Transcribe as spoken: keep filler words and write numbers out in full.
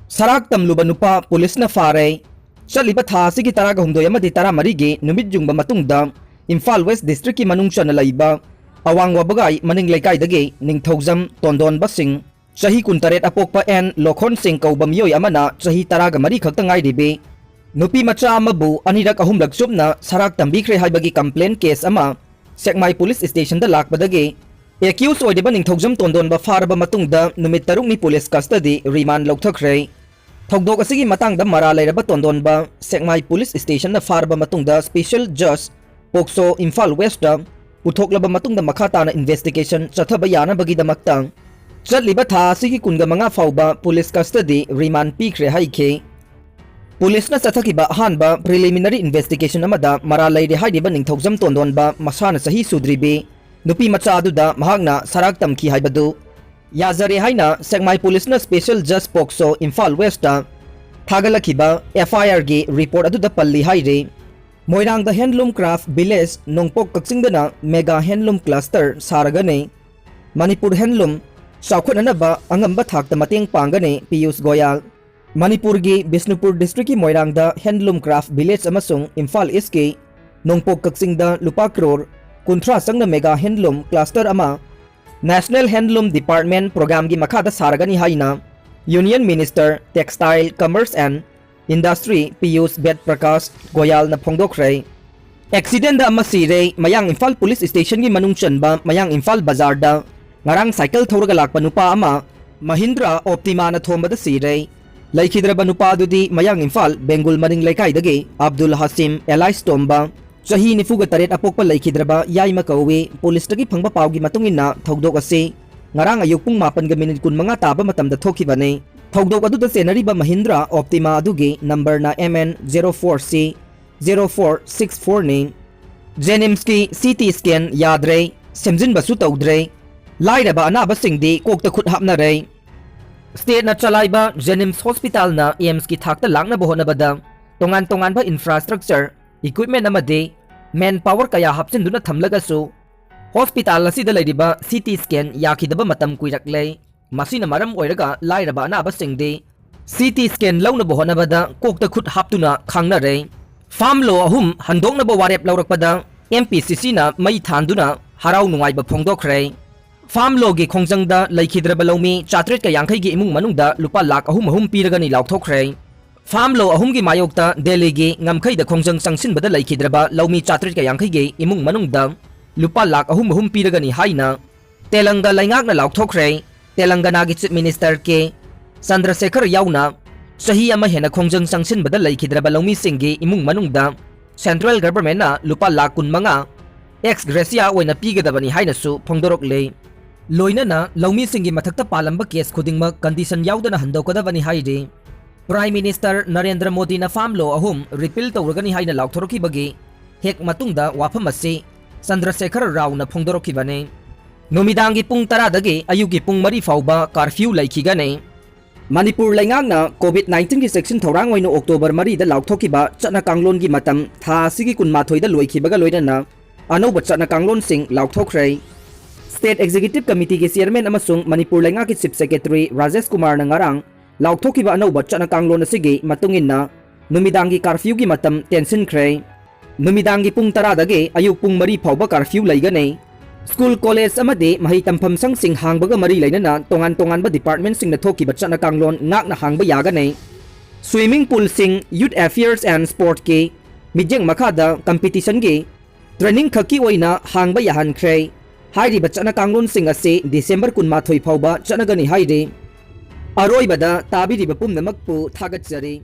ꯁꯔꯥꯛ ꯇꯝꯂꯨꯕ ꯅꯨꯄꯥ ꯄꯨꯂꯤꯁꯅ ꯐꯥꯔꯦ꯫ ꯆꯠꯂꯤꯕ ꯊꯥ ꯑꯁꯤꯒꯤ ꯇꯔꯥꯒ ꯍꯨꯝꯗꯣꯏ ꯑꯃꯗꯤ ꯇꯔꯥꯃꯔꯤꯒꯤ ꯅꯨꯃꯤꯠ ꯌꯨꯡꯕ ꯃꯇꯨꯡꯗ ꯏꯝꯐꯥꯜ ꯋꯦꯁ ꯗꯤꯁꯇ꯭ꯔꯤꯛꯀꯤ ꯃꯅꯨꯡ ꯆꯟꯅ ꯂꯩꯕ ꯑꯋꯥꯡ ꯋꯥꯕꯒꯥꯏ ꯃꯅꯤꯡ ꯂꯩꯀꯥꯏꯗꯒꯤ ꯅꯤꯡꯊꯧꯖꯝ ꯇꯣꯟꯗꯣꯟꯕ ꯁꯤꯡ, ꯆꯍꯤ ꯀꯨꯟꯇꯔꯦꯠ ꯑꯄꯣꯛꯄ ꯑꯦꯟ ꯂꯣꯈꯣꯟ ꯁꯤꯡ ꯀꯧꯕ ꯃꯤꯑꯣꯏ ꯑꯃꯅ ꯆꯍꯤ ꯇꯔꯥꯒ ꯃꯔꯤ ꯈꯛꯇ ꯉꯥꯏꯔꯤꯕꯤ ꯅꯨꯄꯤ ꯃꯆꯥ ꯑꯃꯕꯨ ꯑꯅꯤꯔꯛ ꯑꯍꯨꯝꯂꯛ ꯆꯨꯞꯅ ꯁꯔꯥꯛ ꯇꯝꯕꯤꯈ꯭ꯔꯦ ꯍꯥꯏꯕꯒꯤ ꯀꯝꯄ꯭ꯂꯦꯟ ꯀꯦꯁ ꯑꯃ ꯁꯦꯛꯃꯥꯏ ꯄꯨꯂꯤꯁ ꯁ꯭ꯇꯦꯁꯟꯗ ꯂꯥꯛꯄꯗꯒꯤ ꯑꯦꯀ꯭ꯌꯨꯁ ꯑꯣꯏꯔꯤꯕ ꯅꯤꯡꯊꯧꯖꯝ ꯇꯣꯟꯗꯣꯟꯕ ꯐꯥꯔꯕ ꯃꯇꯨꯡꯗ ꯅꯨꯃꯤꯠ ꯇꯔꯨꯛꯅꯤ ꯄꯨꯂꯤꯁ ꯀꯁꯇꯗꯤ ꯔꯤꯃꯥꯟ ꯂꯧꯊꯈ꯭ꯔꯦ꯫ ꯊꯧꯗꯣꯛ ꯑꯁꯤꯒꯤ ꯃꯇꯥꯡꯗ ꯃꯔꯥꯜ ꯂꯩꯔꯕ ꯇꯣꯟꯗꯣꯟꯕ ꯁꯦꯛꯃꯥꯏ ꯄꯨꯂꯤꯁ ꯁ꯭ꯇꯦꯁꯟꯅ ꯐꯥꯔꯕ ꯃꯇꯨꯡꯗ ꯁ꯭ꯄꯦꯁꯦꯜ ꯖꯖ ꯄꯣꯛꯁꯣ ꯏꯝꯐꯥꯜ ꯋꯦꯁꯇ ꯄꯨꯊꯣꯛꯂꯕ ꯃꯇꯨꯡꯗ ꯃꯈꯥ ꯇꯥꯅ ꯏꯟꯚꯦꯁꯇꯤꯒꯦꯁꯟ ꯆꯠꯊꯕ ꯌꯥꯅꯕꯒꯤꯗꯃꯛꯇ ꯆꯠꯂꯤꯕ ꯊꯥ ꯑꯁꯤꯒꯤ ꯀꯨꯟꯒ ꯃꯉꯥ ꯐꯥꯎꯕ ꯄꯨꯂꯤꯁ ꯀꯁꯇꯗꯤ ꯔꯤꯃꯥꯟ ꯄꯤꯈ꯭ꯔꯦ ꯍꯥꯏꯈꯤ꯫ ꯄꯨꯂꯤꯁꯅ ꯆꯠꯊꯈꯤꯕ ꯑꯍꯥꯟꯕ ꯄ꯭ꯔꯤꯂꯤꯃꯤꯅꯔꯤ ꯏꯟꯚꯦꯁꯇꯤꯒꯦꯁꯟ ꯑꯃꯗ ꯃꯔꯥꯜ ꯂꯩꯔꯦ ꯍꯥꯏꯔꯤꯕ ꯅꯤꯡꯊꯧꯖꯝ ꯇꯣꯟꯗꯣꯟꯕ ꯃꯁꯥꯅ ꯆꯍꯤ ꯁꯨꯗ꯭ꯔꯤꯕꯤ ꯅꯨꯄꯤ ꯃꯆꯥ ꯑꯗꯨꯗ ꯃꯍꯥꯛꯅ ꯁꯔꯥꯛ ꯇꯝꯈꯤ ꯍꯥꯏꯕꯗꯨ ꯌꯥꯖꯔꯦ ꯍꯥꯏꯅ ꯁꯦꯛꯃꯥꯏ ꯄꯨꯂꯤꯁꯅ ꯁ꯭ꯄꯦꯁꯦꯜ ꯖꯖ ꯄꯣꯛꯁꯣ ꯏꯝꯐꯥꯜ ꯋꯦꯁꯇ ꯊꯥꯒꯠꯂꯛꯈꯤꯕ ꯑꯦꯐ ꯑꯥꯏ ꯑꯥꯔꯒꯤ ꯔꯤꯄꯣꯔꯠ ꯑꯗꯨꯗ ꯄꯜꯂꯤ ꯍꯥꯏꯔꯤ꯫ ꯃꯣꯏꯔꯥꯡꯗ ꯍꯦꯟꯂꯨꯝ ꯀ꯭ꯔꯥꯐ ꯚꯤꯂꯦꯖ ꯅꯣꯡꯄꯣꯛ ꯀꯛꯆꯤꯡꯗꯅ ꯃꯦꯒꯥ ꯍꯦꯟꯂꯨꯝ ꯀ꯭ꯂꯁꯇꯔ ꯁꯥꯔꯒꯅꯤ꯫ ꯃꯅꯤꯄꯨꯔ ꯍꯦꯟꯂꯨꯝ ꯆꯥꯎꯈꯠꯅꯅꯕ ꯑꯉꯝꯕ ꯊꯥꯛꯇ ꯃꯇꯦꯡ ꯄꯥꯡꯒꯅꯤ ꯄꯤꯌꯨꯁ ꯒꯣꯌꯥꯜ꯫ ꯃꯅꯤꯄꯨꯔꯒꯤ ꯕꯤꯁꯅꯨꯄꯨꯔ ꯗꯤꯁꯇ꯭ꯔꯤꯛꯀꯤ ꯃꯣꯏꯔꯥꯡꯗ ꯍꯦꯟꯂꯨꯝ ꯀ꯭ꯔꯥꯐ ꯚꯤꯂꯦꯖ ꯑꯃꯁꯨꯡ ꯏꯝꯐꯥꯜ ꯏꯁꯀꯤ ꯅꯣꯡꯄꯣꯛ ꯀꯛꯆꯤꯡꯗ ꯂꯨꯄꯥ ꯀ꯭ꯔꯣꯔ ꯀꯨꯟꯊ꯭ꯔꯥ ꯆꯪꯅ ꯃꯦꯒꯥ ꯍꯦꯟꯂꯨꯝ ꯀ꯭ꯂꯁꯇꯔ ꯑꯃ ꯅꯦꯁꯅꯦꯜ ꯍꯦꯟꯂꯨꯝ ꯗꯤꯄꯥꯔꯠꯃꯦꯟ ꯄ꯭ꯔꯣꯒ꯭ꯔꯥꯝꯒꯤ ꯃꯈꯥꯗ ꯁꯥꯔꯒꯅꯤ ꯍꯥꯏꯅ union minister textile, commerce and industry Piyush Ved Prakash ꯒꯣꯌꯥꯜꯅ ꯐꯣꯡꯗꯣꯛꯈ꯭ꯔꯦ꯫ ꯑꯦꯛꯁꯤꯗꯦꯟꯗ ꯑꯃ ꯁꯤꯔꯦ꯫ ꯃꯌꯥꯡ ꯏꯝꯐꯥꯜ ꯄꯨꯂꯤꯁ ꯁ꯭ꯇꯦꯁꯟꯒꯤ ꯃꯅꯨꯡ ꯆꯟꯕ ꯃꯌꯥꯡ ꯏꯝꯐꯥꯜ ꯕꯖꯥꯔꯗ ꯉꯔꯥꯡ ꯁꯥꯏꯀꯜ ꯊꯧꯔꯒ ꯂꯥꯛꯄ ꯅꯨꯄꯥ ꯑꯃ ꯃꯍꯤꯟꯗ꯭ꯔꯥ ꯑꯣꯞꯇꯤꯃꯥꯅ ꯊꯣꯝꯕꯗ ꯁꯤꯔꯦ꯫ ꯂꯩꯈꯤꯗ꯭ꯔꯕ ꯅꯨꯄꯥ ꯑꯗꯨꯗꯤ ꯃꯌꯥꯡ ꯏꯝꯐꯥꯜ ꯕꯦꯡꯒꯨꯜ ꯃꯅꯤꯡ ꯂꯩꯀꯥꯏꯗꯒꯤ ꯑꯕꯗꯨꯜ ꯍꯥꯁꯤꯝ ꯑꯦꯂꯥꯏꯁ ꯇꯣꯝꯕ, ꯆꯍꯤ ꯅꯤꯐꯨꯒ ꯇꯔꯦꯠ ꯑꯄꯣꯛꯄ ꯂꯩꯈꯤꯗ꯭ꯔꯕ ꯌꯥꯏꯃ ꯀꯧꯏ꯫ ꯄꯨꯂꯤꯁꯇꯒꯤ ꯐꯪꯕ ꯄꯥꯎꯒꯤ ꯃꯇꯨꯡ ꯏꯟꯅ ꯊꯧꯗꯣꯛ ꯑꯁꯤ ꯉꯔꯥꯡ ꯑꯌꯨꯛ ꯄꯨꯡ ꯃꯥꯄꯟꯒ ꯃꯤꯅꯤꯠ ꯀꯨꯟꯃꯉꯥ ꯇꯥꯕ ꯃꯇꯝꯗ ꯊꯣꯛꯈꯤꯕꯅꯤ꯫ ꯊꯧꯗꯣꯛ ꯑꯗꯨꯗ ꯆꯦꯟꯅꯔꯤꯕ ꯃꯍꯤꯟꯗ꯭ꯔꯥ ꯑꯣꯞꯇꯤꯃꯥ ꯑꯗꯨꯒꯤ ꯅꯝꯕꯔꯅ M and zero for C zero four six ꯐꯣꯔꯅꯤ꯫ ꯖꯦꯅꯤꯝꯁꯀꯤ ꯁꯤ ꯇꯤ ꯁ꯭ꯀꯦꯟ ꯌꯥꯗ꯭ꯔꯦ, ꯁꯦꯝꯖꯤꯟꯕꯁꯨ ꯇꯧꯗ꯭ꯔꯦ꯫ ꯂꯥꯏꯔꯕ ꯑꯅꯥꯕꯁꯤꯡꯗꯤ ꯀꯣꯛꯇ ꯈꯨꯠ ꯍꯥꯞꯅꯔꯦ꯫ ꯁ꯭ꯇꯦꯠꯅ ꯆꯂꯥꯏꯕ ꯖꯦꯅꯤꯝꯁ ꯍꯣꯁꯄꯤꯇꯥꯜꯅ ꯑꯦꯝꯁꯀꯤ ꯊꯥꯛꯇ ꯂꯥꯛꯅꯕ ꯍꯣꯠꯅꯕꯗ ꯇꯣꯉꯥꯟ ꯇꯣꯉꯥꯟꯕ ꯏꯟꯐ꯭ꯔꯥꯁ꯭ꯇ꯭ꯔꯛꯆꯔ, ꯏꯀ꯭ꯋꯤꯞꯃꯦꯟ ꯑꯃꯗꯤ ꯃꯦꯟ ꯄꯥꯋꯔ ꯀꯌꯥ ꯍꯥꯞꯆꯤꯟꯗꯨꯅ ꯊꯝꯂꯒꯁꯨ ꯍꯣꯁꯄꯤꯇꯥꯜ ꯑꯁꯤꯗ ꯂꯩꯔꯤꯕ ꯁꯤ ꯇꯤ ꯁ꯭ꯀꯦꯟ ꯌꯥꯈꯤꯗꯕ ꯃꯇꯝ ꯀꯨꯏꯔꯛꯂꯦ꯫ ꯃꯁꯤꯅ ꯃꯔꯝ ꯑꯣꯏꯔꯒ ꯂꯥꯏꯔꯕ ꯑꯅꯥꯕꯁꯤꯡꯗꯤ ꯁꯤ ꯇꯤ ꯁ꯭ꯀꯦꯟ ꯂꯧꯅꯕ ꯍꯣꯠꯅꯕꯗ ꯀꯣꯛꯇ ꯈꯨꯠ ꯍꯥꯞꯇꯨꯅ ꯈꯥꯡꯅꯔꯦ꯫ ꯐꯥꯝ ꯂꯣ ꯑꯍꯨꯝ ꯍꯟꯗꯣꯛꯅꯕ ꯋꯥꯔꯦꯞ ꯂꯧꯔꯛꯄꯗ ꯑꯦꯝ ꯄꯤ ꯁꯤ ꯁꯤꯅ ꯃꯩ ꯊꯥꯟꯗꯨꯅ ꯍꯔꯥꯎ ꯅꯨꯡꯉꯥꯏꯕ ꯐꯣꯡꯗꯣꯛꯈ꯭ꯔꯦ꯫ ꯐꯥꯝ ꯂꯣꯒꯤ ꯈꯣꯡꯖꯪꯗ ꯂꯩꯈꯤꯗ꯭ꯔꯕ ꯂꯧꯃꯤ ꯆꯥꯇ꯭ꯔꯦꯠꯀ ꯌꯥꯡꯈꯩꯒꯤ ꯏꯃꯨꯡ ꯃꯅꯨꯡꯗ ꯂꯨꯄꯥ ꯂꯥꯈ ꯑꯍꯨꯝ ꯑꯍꯨꯝ ꯄꯤꯔꯒꯅꯤ ꯂꯥꯎꯊꯣꯛꯈ꯭ꯔꯦ꯫ ꯐꯥꯝ ꯂꯣ ꯑꯍꯨꯝꯒꯤ ꯃꯥꯌꯣꯛꯇ ꯗꯦꯜꯂꯤꯒꯤ ꯉꯝꯈꯩꯗ ꯈꯣꯡꯖꯪ ꯆꯪꯁꯤꯟꯕꯗ ꯂꯩꯈꯤꯗ꯭ꯔꯕ ꯂꯧꯃꯤ ꯆꯥꯇ꯭ꯔꯦꯠꯀ ꯌꯥꯡꯈꯩꯒꯤ ꯏꯃꯨꯡ ꯃꯅꯨꯡꯗ ꯂꯨꯄꯥ ꯂꯥꯈ ꯑꯍꯨꯝ ꯑꯍꯨꯝ ꯄꯤꯔꯒꯅꯤ ꯍꯥꯏꯅ ꯇꯦꯂꯪꯒ ꯂꯩꯉꯥꯛꯅ ꯂꯥꯎꯊꯣꯛꯈ꯭ꯔꯦ꯫ ꯇꯦꯂꯪꯒꯅꯥꯒꯤ ꯆꯤꯐ ꯃꯤꯅꯤꯁꯇꯔ ꯀꯦ ꯆꯟꯗ꯭ꯔꯁꯦꯈꯔ ꯌꯥꯎꯅ ꯆꯍꯤ ꯑꯃ ꯍꯦꯟꯅ ꯈꯣꯡꯖꯪ ꯆꯪꯁꯤꯟꯕꯗ ꯂꯩꯈꯤꯗ꯭ꯔꯕ ꯂꯧꯃꯤꯁꯤꯡꯒꯤ ꯏꯃꯨꯡ ꯃꯅꯨꯡꯗ ꯁꯦꯟꯇ꯭ꯔꯦꯜ ꯒꯚꯔꯟꯃꯦꯟꯠꯅ ꯂꯨꯄꯥ ꯂꯥꯈ ꯀꯨꯟꯃꯉꯥ ꯑꯦꯛꯁ ꯒ꯭ꯔꯦꯁꯤꯌꯥ ꯑꯣꯏꯅ ꯄꯤꯒꯗꯕꯅꯤ ꯍꯥꯏꯅꯁꯨ ꯐꯣꯡꯗꯣꯔꯛꯂꯦ꯫ ꯂꯣꯏꯅꯅ ꯂꯧꯃꯤꯁꯤꯡꯒꯤ ꯃꯊꯛꯇ ꯄꯥꯜꯂꯝꯕ ꯀꯦꯁ ꯈꯨꯗꯤꯡꯃꯛ ꯀꯟꯗꯤꯁꯟ ꯌꯥꯎꯗꯅ ꯍꯟꯗꯣꯛꯀꯗꯕꯅꯤ ꯍꯥꯏꯔꯤ꯫ ꯄ꯭ꯔꯥꯏꯝ ꯃꯤꯅꯤꯁꯇꯔ ꯅꯔꯦꯟꯗ꯭ꯔ ꯃꯣꯗꯤꯅ ꯐꯥꯝ ꯂꯣ ꯑꯍꯨꯝ ꯔꯤꯄꯤꯜ ꯇꯧꯔꯒꯅꯤ ꯍꯥꯏꯅ ꯂꯥꯎꯊꯣꯔꯛꯈꯤꯕꯒꯤ ꯍꯦꯛ ꯃꯇꯨꯡꯗ ꯋꯥꯐꯝ ꯑꯁꯤ ꯆꯟꯗ꯭ꯔꯁꯦꯈꯔ ꯔꯥꯎꯅ ꯐꯣꯡꯗꯣꯔꯛꯈꯤꯕꯅꯤ꯫ ꯅꯨꯃꯤꯗꯥꯡꯒꯤ ꯄꯨꯡ ꯇꯔꯥꯗꯒꯤ ꯑꯌꯨꯛꯀꯤ ꯄꯨꯡ ꯃꯔꯤ ꯐꯥꯎꯕ ꯀꯥꯔꯐ꯭ꯌꯨ ꯂꯩꯈꯤꯒꯅꯤ꯫ ꯃꯅꯤꯄꯨꯔ ꯂꯩꯉꯥꯛꯅ ꯀꯣꯚꯤꯗ ꯅꯥꯏꯟꯇꯤꯟꯒꯤ ꯆꯦꯛꯁꯤꯟ ꯊꯧꯔꯥꯡ ꯑꯣꯏꯅ ꯑꯣꯛꯇꯣꯕꯔ ꯃꯔꯤꯗ ꯂꯥꯎꯊꯣꯛꯈꯤꯕ ꯆꯠꯅ ꯀꯥꯡꯂꯣꯟꯒꯤ ꯃꯇꯝ ꯊꯥ ꯑꯁꯤꯒꯤ ꯀꯨꯟꯃꯥꯊꯣꯏꯗ ꯂꯣꯏꯈꯤꯕꯒ ꯂꯣꯏꯅꯅ ꯑꯅꯧꯕ ꯆꯠꯅ ꯀꯥꯡꯂꯣꯟꯁꯤꯡ ꯂꯥꯎꯊꯣꯛꯈ꯭ꯔꯦ꯫ ꯁ꯭ꯇꯦꯠ ꯑꯦꯛꯖꯤꯀ꯭ꯌꯨꯇꯤꯚ ꯀꯃꯤꯇꯤꯒꯤ ꯆꯤꯌꯔꯃꯦꯟ ꯑꯃꯁꯨꯡ ꯃꯅꯤꯄꯨꯔ ꯂꯩꯉꯥꯛꯀꯤ ꯆꯤꯐ ꯁꯦꯀ꯭ꯔꯦꯇꯔꯤ ꯔꯥꯖꯦꯁ ꯀꯨꯃꯥꯔꯅ ꯉꯔꯥꯡ ꯂꯥꯎꯊꯣꯛꯈꯤꯕ ꯑꯅꯧꯕ ꯆꯠꯅ ꯀꯥꯡꯂꯣꯟ ꯑꯁꯤꯒꯤ ꯃꯇꯨꯡ ꯏꯟꯅ ꯅꯨꯃꯤꯗꯥꯡꯒꯤ ꯀꯥꯔꯐ꯭ꯌꯨꯒꯤ ꯃꯇꯝ ꯇꯦꯟꯁꯤꯟꯈ꯭ꯔꯦ꯫ ꯅꯨꯃꯤꯗꯥꯡꯒꯤ ꯄꯨꯡ ꯇꯔꯥꯗꯒꯤ ꯑꯌꯨꯛ ꯄꯨꯡ ꯃꯔꯤ ꯐꯥꯎꯕ ꯀꯥꯔꯐ꯭ꯌꯨ ꯂꯩꯒꯅꯤ꯫ ꯁ꯭ꯀꯨꯜ, ꯀꯣꯂꯦꯖ ꯑꯃꯗꯤ ꯃꯍꯩ ꯇꯝꯐꯝ ꯁꯪꯁꯤꯡ ꯍꯥꯡꯕꯒ ꯃꯔꯤ ꯂꯩꯅꯅ ꯇꯣꯉꯥꯟ ꯇꯣꯉꯥꯟꯕ ꯗꯤꯄꯥꯔꯠꯃꯦꯟꯠꯁꯤꯡꯅ ꯊꯣꯛꯈꯤꯕ ꯆꯠꯅ ꯀꯥꯡꯂꯣꯟ ꯉꯥꯛꯅ ꯍꯥꯡꯕ ꯌꯥꯒꯅꯤ꯫ ꯁ꯭ꯋꯤꯃꯤꯡ ꯄꯨꯜꯁꯤꯡ ꯌꯨꯊ ꯑꯦꯐꯤꯌꯔꯁ ꯑꯦꯟ ꯁ꯭ꯄꯣꯔꯠꯀꯤ ꯃꯤꯠꯌꯦꯡ ꯃꯈꯥꯗ ꯀꯝꯄꯤꯇꯤꯁꯟꯒꯤ ꯇ꯭ꯔꯦꯅꯤꯡ ꯈꯛꯀꯤ ꯑꯣꯏꯅ ꯍꯥꯡꯕ ꯌꯥꯍꯟꯈ꯭ꯔꯦ꯫ ꯍꯥꯏꯔꯤꯕ ꯆꯠꯅ ꯀꯥꯡꯂꯣꯟꯁꯤꯡ ꯑꯁꯤ ꯗꯤꯁꯦꯝꯕꯔ ꯀꯨꯟꯃꯥꯊꯣꯏ ꯐꯥꯎꯕ ꯆꯠꯅꯒꯅꯤ ꯍꯥꯏꯔꯤ꯫ ꯑꯔꯣꯏꯕꯗ ꯇꯥꯕꯤꯔꯤꯕ ꯄꯨꯝꯅꯃꯛꯄꯨ ꯊꯥꯒꯠꯆꯔꯤ꯫